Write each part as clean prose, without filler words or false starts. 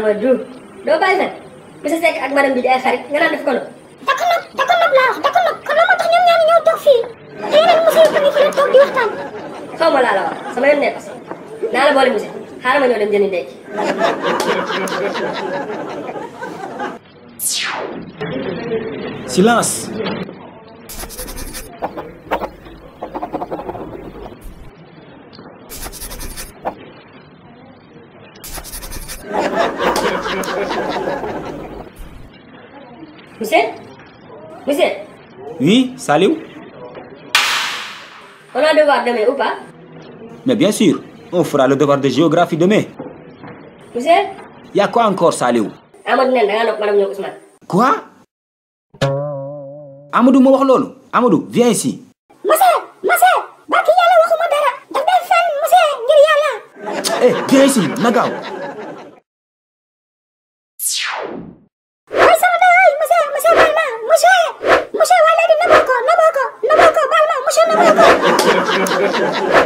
Amadou doo bàyyi fen monsieur Seck ak madame bi di ay xarit nga naan def ko noonu. da ko nopp laa wax da ko nopp kon moo tax ñoom ñaar ñëw toog fii te yeneen monsieur yi fi toog di waxtaan. xaw ma laa la wax sama yoon nekk naa la boole monsieur xaaral ma ñëw dem jëndi ndékki. Silence. Monsieur. Oui, Saliou. On a devoir demain ou pas? Mais bien sûr, on fera le devoir de géographie demain. Monsieur? Y a quoi encore, Saliou? Amadou nen da nga nopp madame ñoom Ousmane. Quoi? Amadou moo wax loolu. Amadou, viens ici. Monsieur, barki yàlla waxuma dara daf day fen monsieur ngir yàlla. Eh, viens ici, na gaaw. Ay sama day monsieur baal ma monsieur waa léegi naboo ko baal ma monsieur naboo ko.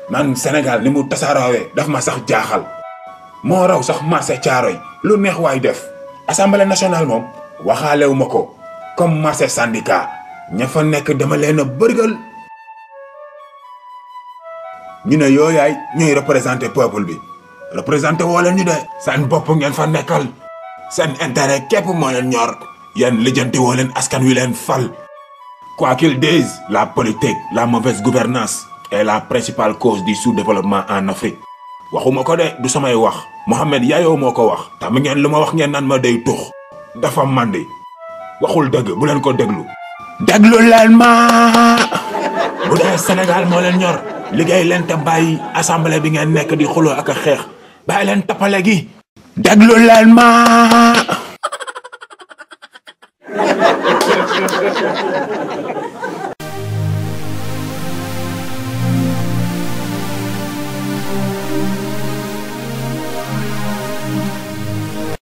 man Sénégal ni mu tasaaroowee daf ma sax jaaxal moo raw sax marché Thiaroye lu neex waay def assemblée nationale moom waxaalewu ma ko comme marché syndicat ña fa nekk dama leen a bërgal ñu ne yooyaay ñooy représenté peuple bi représenté woo leen ñu de seen bopp ngeen fa nekkal seen intérêt képp moo leen ñor yéen lijjanti woo leen askan wi leen fal quoi qu'ils disent la politique la mauvaise gouvernance est la principale cause du sous-développement en Afrique waxuma ko de du samay wax Mohamed Yayo moo ko wax tam ngeen lu ma wax ngeen naan ma day tux dafa mandi waxul dëgg bu leen ko déglu leen ma bu dee Sénégal moo leen ñor liggéey leen te bàyyi assemblée bi ngeen nekk di xuloo ak a xeex bàyyi leen tappale gi déglu leen ma